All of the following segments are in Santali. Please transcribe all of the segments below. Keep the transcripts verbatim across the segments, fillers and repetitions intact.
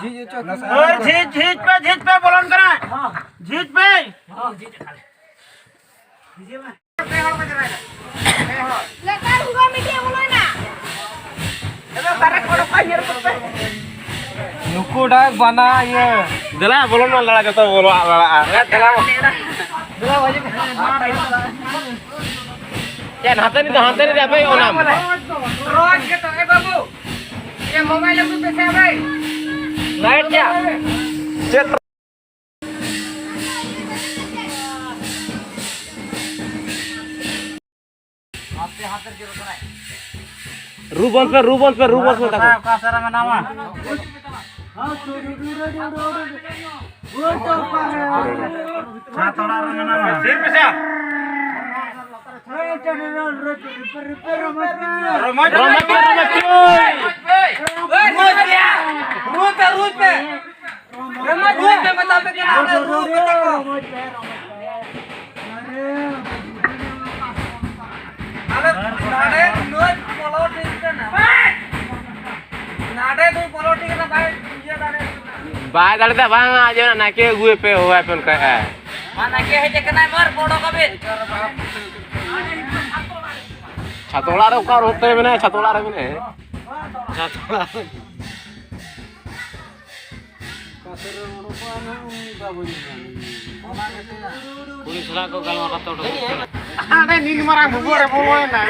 ᱡᱷᱤᱡ ᱦᱚᱪᱚ ᱠᱟᱱᱟ᱾ ᱳᱭ, ᱡᱷᱤᱡ, ᱡᱷᱤᱡ ᱯᱮ, ᱡᱷᱤᱡ ᱯᱮ, ᱵᱚᱞᱚᱱ ᱠᱟᱱᱟ᱾ ᱡᱷᱤᱡ ᱯᱮ᱾ ᱞᱮᱛᱟᱲ ᱦᱩᱲᱩ ᱢᱤᱰᱤᱭᱟ ᱵᱚᱞᱚᱭᱮᱱᱟ᱾ ᱱᱩᱠᱩ ᱰᱟᱠ ᱵᱟᱱᱟ ᱤᱭᱟᱹ᱾ ᱫᱮᱞᱟ, ᱵᱚᱞᱚᱱ ᱢᱟ ᱞᱟᱲᱟ, ᱡᱚᱛᱚ ᱵᱚᱞᱚ ᱞᱟᱲᱟᱜᱼᱟ᱾ ᱫᱮᱞᱟ᱾ ᱪᱮᱫ ᱦᱟᱱᱛᱮ ᱱᱤᱛ ᱦᱟᱱᱛᱮ ᱨᱮ ᱟᱯᱮ ᱚᱱᱟᱢ? ᱨᱚᱡᱽ ᱜᱮ ᱛᱚ, ᱮ ᱵᱟᱹᱵᱩ᱾ ᱮ ᱢᱳᱵᱟᱭᱤᱞ ᱟᱹᱜᱩᱭ ᱯᱮᱥᱮ ᱵᱷᱟᱭ᱾ ᱞᱟᱭᱤᱴ ᱪᱟ᱾ ᱪᱮᱫ? ᱨᱩ ᱵᱚᱱ ᱯᱮ, ᱨᱩ ᱵᱚᱱ ᱯᱮ, ᱨᱩ ᱵᱚᱱ ᱯᱮ ᱛᱟᱠᱚ᱾ ᱚᱠᱟ ᱥᱮᱫ ᱨᱮ ᱢᱮᱱᱟᱢᱟ? ᱪᱷᱟᱛ ᱚᱲᱟᱜ ᱨᱮ ᱢᱮᱱᱟᱢᱟ᱾ ᱥᱤᱨ ᱢᱮᱥᱟ᱾ ᱨᱚᱢᱚᱡᱽ, ᱨᱚᱢᱚᱡᱽ, ᱨᱚᱢᱚᱡᱽ᱾ ᱨᱩ ᱯᱮ, ᱨᱩ ᱯᱮ᱾ ᱨᱚᱢᱚᱡᱽ ᱯᱮ ᱢᱮᱛᱟ ᱯᱮ ᱠᱟᱱᱟ, ᱟᱞᱮ ᱨᱩ ᱢᱮᱛᱟ ᱠᱚ᱾ ᱟᱞᱮ ᱱᱚᱰᱮ ᱱᱩᱭ ᱯᱚᱞᱚᱴᱤᱠ ᱠᱟᱱᱟ᱾ ᱱᱚᱰᱮ ᱱᱩᱭ ᱯᱚᱞᱚᱴᱤᱠ ᱠᱟᱱᱟ, ᱵᱟᱭ ᱤᱭᱟᱹ ᱫᱟᱲᱮᱭᱟᱜ ᱠᱟᱱᱟ᱾ ᱵᱟᱭ ᱫᱟᱲᱮᱭᱟᱫᱟ, ᱵᱟᱝ ᱟᱸᱡᱚᱢ ᱮᱱᱟ, ᱱᱟᱭᱠᱮ ᱟᱹᱜᱩᱭᱮᱯᱮ, ᱦᱚᱦᱚᱣᱟᱭ ᱯᱮ ᱚᱱᱠᱟ᱾ ᱢᱟ ᱱᱟᱭᱠᱮ ᱦᱮᱡ ᱟᱠᱟᱱᱟᱭ, ᱢᱟᱨ ᱯᱚᱰᱚᱠ ᱟᱵᱤᱱ᱾ ᱪᱷᱟᱛ ᱚᱲᱟᱜ ᱨᱮ ᱚᱠᱟ ᱨᱳᱰ ᱛᱮ ᱢᱮᱱᱟᱭᱟ? ᱪᱷᱟᱛ ᱚᱲᱟᱜ ᱨᱮ ᱢᱮᱱᱟᱭᱟ᱾ ᱪᱷᱟᱛ ᱚᱲᱟᱜ ᱨᱮ᱾ ᱠᱩᱲᱤ ᱥᱟᱞᱟᱜ ᱠᱚ ᱜᱟᱞᱢᱟᱨᱟᱣ ᱠᱟᱛᱮ ᱩᱰᱩᱠ ᱠᱟᱱᱟ᱾ ᱦᱟᱸᱰᱮ ᱱᱤᱱ ᱢᱟᱨᱟᱝ ᱵᱷᱩᱜᱟᱹᱜ ᱨᱮ ᱵᱚᱞᱚᱭᱮᱱᱟ᱾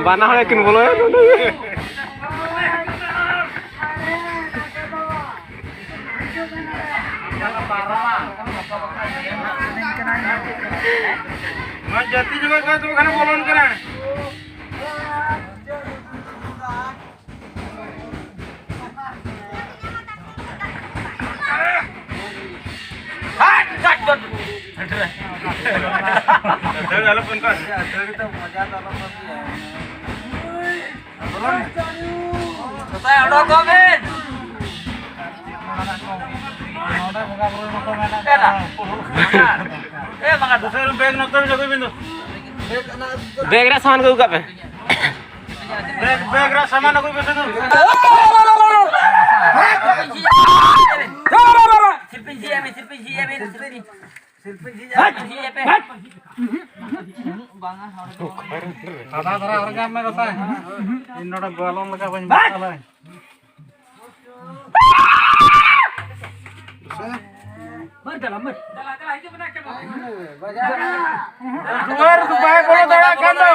ᱵᱟᱱᱟ ᱦᱚᱲ ᱠᱤᱱ ᱵᱚᱞᱚᱭᱮᱱ᱾ ᱱᱚᱣᱟ ᱡᱟᱹᱛᱤ ᱡᱚᱜᱚᱛ ᱠᱚ ᱛᱚᱵᱮ ᱠᱷᱟᱱ ᱵᱚᱞᱚᱱ ᱠᱟᱱᱟ᱾ ᱫᱟᱹᱲ ᱟᱞᱚ ᱯᱮ ᱚᱱᱠᱟ᱾ ᱫᱟᱹᱲ ᱫᱚ ᱢᱚᱡᱟ ᱫᱚ ᱟᱞᱚ ᱯᱮ ᱟᱹᱜᱩᱭᱟ᱾ ᱡᱚᱛᱚᱭ ᱚᱰᱚᱠᱚᱜ ᱵᱤᱱ᱾ ᱱᱚᱰᱮ ᱵᱚᱸᱜᱟ ᱵᱩᱨᱩ ᱠᱚ ᱢᱮᱱᱟᱜ ᱠᱚᱣᱟ᱾ ᱮ, ᱵᱟᱝᱟ᱾ ᱫᱩᱥᱟᱹᱨ ᱵᱮᱜᱽ ᱱᱚᱛᱮ ᱨᱮ ᱡᱚᱛᱚ ᱵᱤᱱ ᱫᱚ᱾ ᱵᱮᱜᱽ ᱨᱮ ᱥᱟᱢᱟᱱ ᱠᱚ ᱟᱹᱜᱩ ᱠᱟᱜ ᱯᱮ᱾ ᱵᱮᱜᱽ, ᱵᱮᱜᱽ ᱨᱮ ᱥᱟᱢᱟᱱ ᱟᱹᱜᱩᱭ ᱯᱮᱥᱮ ᱫᱩ᱾ ᱥᱤᱞᱯᱤᱧ ᱡᱷᱤᱡ ᱟᱭ ᱢᱮ, ᱥᱤᱞᱯᱤᱧ ᱡᱷᱤᱡ ᱟᱭ ᱢᱮ, ᱥᱤᱞᱯᱤᱧ᱾ ᱥᱤᱞᱯᱤᱧ ᱡᱷᱤᱡ ᱟᱭ ᱯᱮ᱾ ᱥᱟᱫᱟ ᱫᱷᱟᱨᱟ ᱦᱚᱨᱚᱜᱟᱢ ᱢᱮ ᱜᱚᱴᱟ᱾ ᱤᱧ ᱱᱚᱰᱮ ᱵᱚᱞᱚᱱ ᱞᱮᱠᱟ ᱵᱟᱹᱧ ᱵᱟᱲᱟᱭᱟ᱾ ᱫᱩᱣᱟᱹᱨ ᱫᱚ ᱵᱟᱭ ᱵᱚᱞᱚ ᱫᱟᱲᱮᱭᱟᱜ ᱠᱟᱱ ᱫᱚ᱾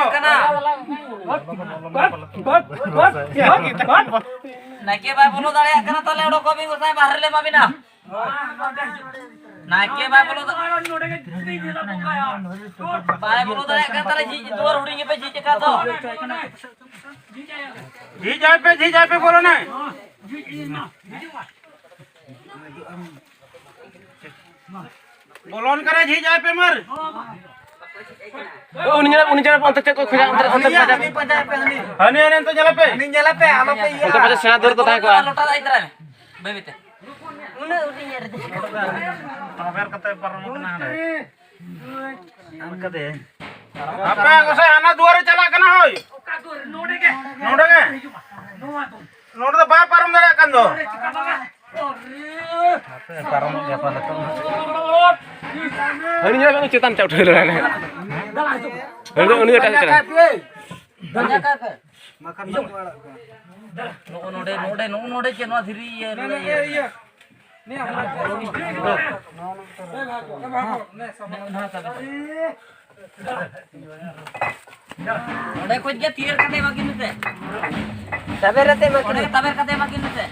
ᱱᱟᱭᱠᱮ ᱵᱟᱭ ᱵᱚᱞᱚ ᱫᱟᱲᱮᱭᱟᱜ ᱠᱟᱱᱟ, ᱛᱟᱦᱞᱮ ᱚᱰᱚᱠᱚᱜ ᱵᱤᱱ ᱜᱚᱸᱥᱟᱭ, ᱵᱟᱦᱨᱮ ᱞᱮ ᱮᱢᱟ ᱵᱤᱱᱟ᱾ ᱱᱟᱭᱠᱮ ᱵᱟᱭ ᱵᱚᱞᱚ ᱫᱟ-, ᱵᱟᱭ ᱵᱚᱞᱚ ᱫᱟᱲᱮᱭᱟᱜ ᱠᱟᱱ, ᱛᱟᱦᱞᱮ ᱡᱷᱤᱡ, ᱫᱩᱣᱟᱹᱨ ᱦᱩᱰᱤᱧ ᱜᱮᱯᱮ ᱡᱷᱤᱡ ᱟᱠᱟᱫ ᱫᱚ᱾ ᱡᱷᱤᱡ ᱟᱭ ᱯᱮ, ᱡᱷᱤᱡ ᱟᱭ ᱯᱮ, ᱵᱚᱞᱚᱱᱟᱭ᱾ ᱵᱚᱞᱚᱱ ᱠᱟᱱᱟᱭ, ᱡᱷᱤᱡ ᱟᱭ ᱯᱮ ᱢᱟᱨ᱾ ᱩᱱᱤ ᱧᱮᱞ, ᱩᱱᱤ ᱧᱮᱞ, ᱚᱱᱛᱮ ᱪᱮᱫ ᱠᱚ ᱠᱷᱚᱡᱟ, ᱚᱱᱛᱮ, ᱚᱱᱛᱮ ᱯᱟᱸᱡᱟ ᱯᱮ᱾ ᱦᱟᱹᱱᱤ, ᱦᱟᱹᱱᱤ ᱚᱱᱛᱮ ᱧᱮᱞ ᱯᱮ᱾ ᱦᱟᱹᱱᱤ ᱧᱮᱞ ᱯᱮ, ᱟᱞᱚ ᱯᱮ ᱤᱭᱟᱹ᱾ ᱚᱱᱛᱮ ᱯᱟᱸᱡᱟ ᱥᱮᱬᱟ ᱫᱩᱣᱟᱹᱨ ᱠᱚ ᱛᱟᱦᱮᱸ ᱠᱚᱜᱼᱟ᱾ ᱞᱚᱴᱟ ᱫᱚ ᱤᱫᱤ ᱛᱚᱨᱟᱭ ᱢᱮ, ᱵᱟᱹᱭ ᱵᱟᱹᱭ ᱛᱮ᱾ ᱩᱱᱟᱹᱜ ᱦᱩᱰᱤᱧ ᱨᱮ᱾ ᱛᱟᱵᱮᱨ ᱠᱟᱛᱮ ᱯᱟᱨᱚᱢ ᱠᱟᱱᱟ ᱦᱟᱸᱰᱮ᱾ ᱟᱯᱮ ᱜᱚᱸᱥᱟᱭ ᱦᱟᱱᱟ ᱫᱩᱣᱟᱨᱮ ᱪᱟᱞᱟᱜ ᱠᱟᱱᱟ, ᱦᱳᱭ᱾ ᱱᱚᱰᱮ ᱜᱮ᱾ ᱱᱚᱰᱮ ᱫᱚ ᱵᱟᱭ ᱯᱟᱨᱚᱢ ᱫᱟᱲᱮᱭᱟᱜ ᱠᱟᱱ ᱫᱚ᱾ ᱦᱟᱹᱱᱤ ᱧᱮᱞ ᱢᱮ, ᱪᱮᱛᱟᱱ ᱪᱟᱯ ᱴᱷᱮᱱ ᱞᱮᱱᱟ᱾ ᱦᱟᱹᱱᱤ ᱫᱚ ᱩᱱᱤ ᱫᱚ ᱮᱴᱟᱜ ᱥᱮᱫ ᱪᱟᱞᱟᱜ᱾ ᱱᱚᱜᱼᱚ ᱱᱚᱰᱮ, ᱱᱚᱰᱮ, ᱱᱚᱜᱼᱚ ᱱᱚᱰᱮ ᱪᱮᱫ ᱱᱚᱣᱟ ᱫᱷᱤᱨᱤ ᱤᱭᱟᱹ ᱨᱮ ᱤᱭᱟᱹ? ᱚᱸᱰᱮ ᱠᱷᱚᱡ ᱜᱮ ᱛᱤᱭᱟᱹᱨ ᱠᱟᱛᱮ ᱮᱢᱟ ᱠᱤᱱ ᱢᱮᱥᱮ᱾ ᱛᱟᱵᱮᱨ ᱠᱟᱛᱮ ᱮᱢᱟ ᱠᱤᱱ ᱚᱸᱰᱮ ᱢᱮ᱾ ᱛᱟᱵᱮᱨ ᱠᱟᱛᱮ ᱮᱢᱟ ᱠᱤᱱ ᱢᱮᱥᱮ᱾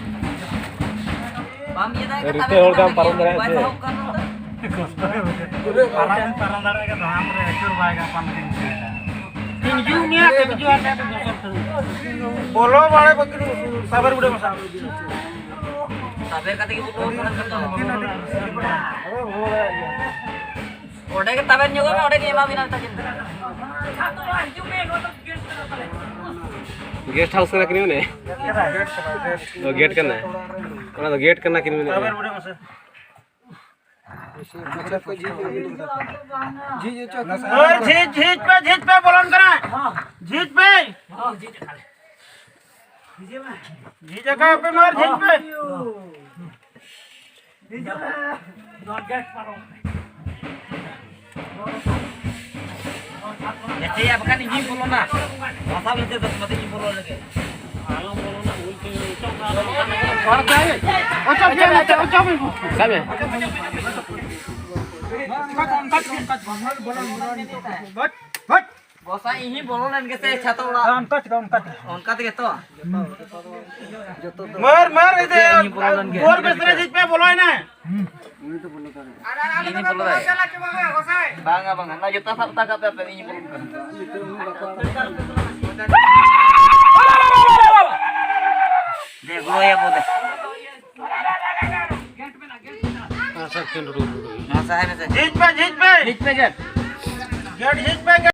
ᱵᱟᱢ ᱤᱭᱟᱹ ᱫᱟᱲᱮᱭᱟᱜ ᱠᱟᱱᱟ, ᱨᱤᱛᱟᱹ ᱛᱟᱵᱮᱨ ᱦᱚᱲ ᱠᱟᱛᱮ ᱜᱟᱢ ᱮᱢᱟ ᱯᱟᱨᱚᱢ ᱠᱤᱱ ᱢᱮ᱾ ᱫᱟᱲᱮᱭᱟᱜᱼᱟ ᱵᱟᱭ ᱥᱮ? ᱥᱟᱦᱚᱵ ᱠᱟᱱ ᱱᱚᱛᱮ᱾ ᱯᱟᱨᱚᱢ, ᱯᱟᱨᱚᱢ ᱫᱟᱲᱮᱭᱟᱜ ᱠᱟᱱᱟ, ᱦᱟᱢ ᱨᱮ ᱟᱹᱪᱩᱨ ᱵᱟᱭ ᱜᱟᱱᱚᱜ ᱠᱟᱱ ᱛᱤᱧ ᱛᱤᱧ ᱡᱩ ᱢᱮᱭᱟ, ᱛᱤᱧ ᱡᱩ ᱟᱨ ᱢᱮᱭᱟ, ᱛᱤᱧ ᱡᱩ ᱟᱨ ᱢᱮᱭᱟ᱾ ᱵᱚᱞᱚ ᱵᱟᱲᱮ ᱵᱟᱹᱠᱤ ᱥᱟᱵᱮᱨ ᱵᱩᱰᱷᱟᱹ ᱢᱟᱥᱟ᱾ ᱥᱟᱵᱮᱨ ᱠᱟᱛᱮ ᱜᱮ ᱵᱚᱞᱚ ᱠᱟᱱᱟ ᱛᱚ᱾ ᱚᱸᱰᱮ ᱜᱮ ᱛᱟᱵᱮᱨ ᱧᱚᱜᱚᱜ ᱢᱮ, ᱚᱸᱰᱮ ᱜᱮ ᱮᱢᱟ ᱵᱤᱱᱟ ᱢᱮᱛᱟ ᱠᱤᱱ ᱯᱮ᱾ ᱜᱮᱥᱴ ᱦᱟᱣᱩᱥ ᱠᱟᱱᱟ ᱠᱤᱱ ᱢᱮᱱᱮ? ᱚ, ᱜᱮᱴ ᱠᱟᱱᱟ᱾ ᱚᱱᱟ ᱫᱚ ᱜᱮᱴ ᱠᱟᱱᱟ ᱠᱤᱱ ᱢᱮᱱᱮ? ᱛᱟᱵᱮᱨ ᱵᱩᱰᱷᱟᱹ ᱢᱟᱥᱟ᱾ ᱡᱷᱤᱡ ᱦᱚᱪᱚ ᱠᱟᱱᱟ᱾ ᱦᱳᱭ, ᱡᱷᱤᱡ, ᱡᱷᱤᱡ ᱯᱮ, ᱡᱷᱤᱡ ᱯᱮ, ᱵᱚᱞᱚᱱ ᱠᱟᱱᱟ᱾ ᱡᱷᱤᱡ ᱯᱮ᱾ ᱡᱷᱤᱡ ᱟᱠᱟᱫ ᱯᱮ ᱢᱟᱨ, ᱡᱷᱤᱡ ᱯᱮ᱾ ᱮᱪᱮᱭᱟ, ᱵᱟᱠᱷᱟᱱ ᱤᱧᱤᱧ ᱵᱚᱞᱚᱱᱟ᱾ ᱵᱷᱟᱥᱟ ᱢᱮᱱᱛᱮ ᱫᱚ ᱢᱟᱛᱮ ᱤᱧ ᱵᱚᱞᱚ ᱞᱮᱜᱮ᱾ ᱚᱪᱚᱜ ᱯᱮ, ᱚᱪᱚᱜ ᱯᱮ᱾ ᱥᱟᱵ ᱢᱮ᱾ ᱚᱱᱠᱟ, ᱚᱱᱠᱟ, ᱚᱱᱠᱟ, ᱚᱱᱠᱟ, ᱵᱚᱞᱚᱱ, ᱵᱚᱞᱚᱱ, ᱵᱚᱞᱚᱱ᱾ ᱵᱟᱴ, ᱵᱟᱴ᱾ ᱜᱚᱸᱥᱟᱭ, ᱤᱧ ᱦᱚᱸ ᱵᱚᱞᱚ ᱞᱮᱱ ᱜᱮᱥᱮ ᱪᱷᱟᱛᱟ ᱚᱲᱟᱜ᱾ ᱦᱮᱸ, ᱚᱱᱠᱟ ᱛᱮᱜᱮ, ᱚᱱᱠᱟ ᱛᱮᱜᱮ᱾ ᱚᱱᱠᱟ ᱛᱮᱜᱮ ᱛᱚ? ᱢᱟᱨ, ᱢᱟᱨ, ᱤᱫᱤ, ᱤᱧ ᱵᱚᱞᱚ ᱞᱮᱱ ᱜᱮ᱾ ᱵᱚᱞ ᱵᱮᱥ ᱨᱮ ᱡᱷᱤᱡ ᱯᱮ, ᱵᱚᱞᱚᱭᱮᱱᱟᱭ᱾ ᱤᱧ ᱵᱚᱞᱚ ᱫᱟᱲᱮᱭᱟᱜᱼᱟ᱾ ᱵᱟᱝᱟ, ᱵᱟᱝᱟ, ᱚᱱᱟ ᱡᱚᱛᱚ ᱥᱟᱵ ᱛᱟᱠᱟᱵ ᱯᱮ, ᱤᱧ ᱵᱚᱞᱚ ᱠᱟᱱᱟ᱾ ᱫᱮ, ᱜᱚᱲᱚᱭᱟ ᱵᱚᱞᱮ᱾ ᱢᱟᱥᱟ, ᱦᱮᱸ ᱢᱮᱥᱮ᱾ ᱡᱷᱤᱡ ᱯᱮ, ᱡᱷᱤᱡ ᱯᱮ᱾ ᱡᱷᱤᱡ ᱯᱮ, ᱜᱮᱴ᱾ ᱜᱮᱴ ᱡᱷᱤᱡ ᱯᱮ, ᱜᱮᱴ᱾